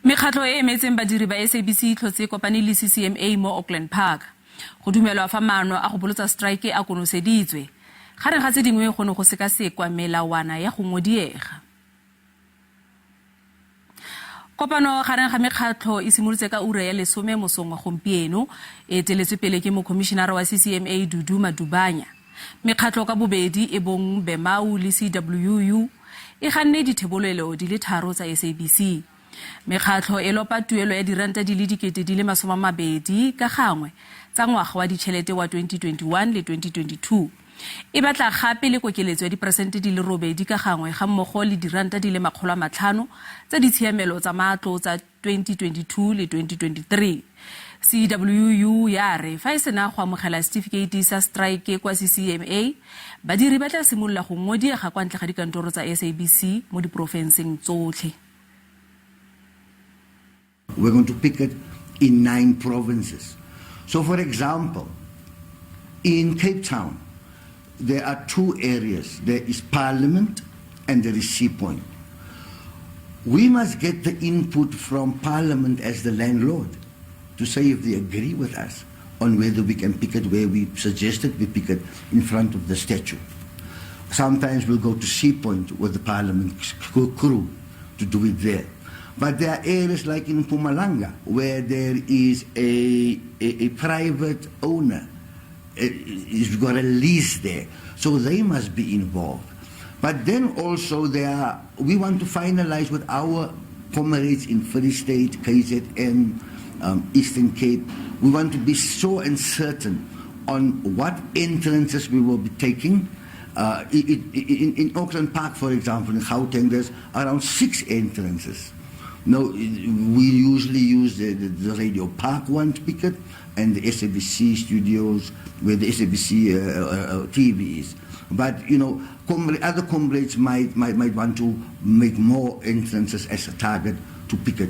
Mekgatlho e e emetseng badiri ba SABC e tlhotse e kopane le CCMA mo Auckland Park. Go dumelwa fa maano a go bolotsa strike a konoseditswe. Gareng ga tse dingwe go ne go sekasekwa melawana ya go ngodiega. Kopano gareng ga mekgatlho e simolotse ka ura ya lesome mosong wa gompieno. E eteletswe pele ke mokhomišenara wa CCMA Dudu Madubanya. Mekgatlho ka bobedi e bong BEMAU le CWU e ganne dithebolelo di le tharo tsa SABC. Mekgatlho e lopa tuelo ya diranta di le 20,000 ka gangwe tsa ngwaga wa ditšhelete wa 2021 le 2022. E batla gape le kokeletso ya diperesente di le robedi ka gangwe ga mmogo le diranta di le 500 tsa ditshiamelo tsa matlo tsa 2022 le 2023. CWU ya re fa e sena go amogela setifikeiti sa strike kwa CCMA, badiri ba tla simolola go ngodiega kwa ntle ga dikantoro tsa SABC mo diporofenseng tsotlhe. We're going to picket in 9 provinces. So, for example, in Cape Town, there are 2 areas. There is Parliament and there is Seapoint. We must get the input from Parliament as the landlord to say if they agree with us on whether we can picket where we suggested we picket in front of the statue. Sometimes we'll go to Seapoint with the Parliament crew to do it there. But there are areas like in Mpumalanga where there is a private owner. He's got a lease there. So they must be involved. But then also we want to finalize with our comrades in Free State, KZN, Eastern Cape. We want to be so uncertain on what entrances we will be taking. In Auckland Park, for example, in Gauteng, there's around 6 entrances. No, we usually use the Radio Park one to picket and the SABC studios where the SABC TV is. But, you know, other comrades might want to make more entrances as a target to picket.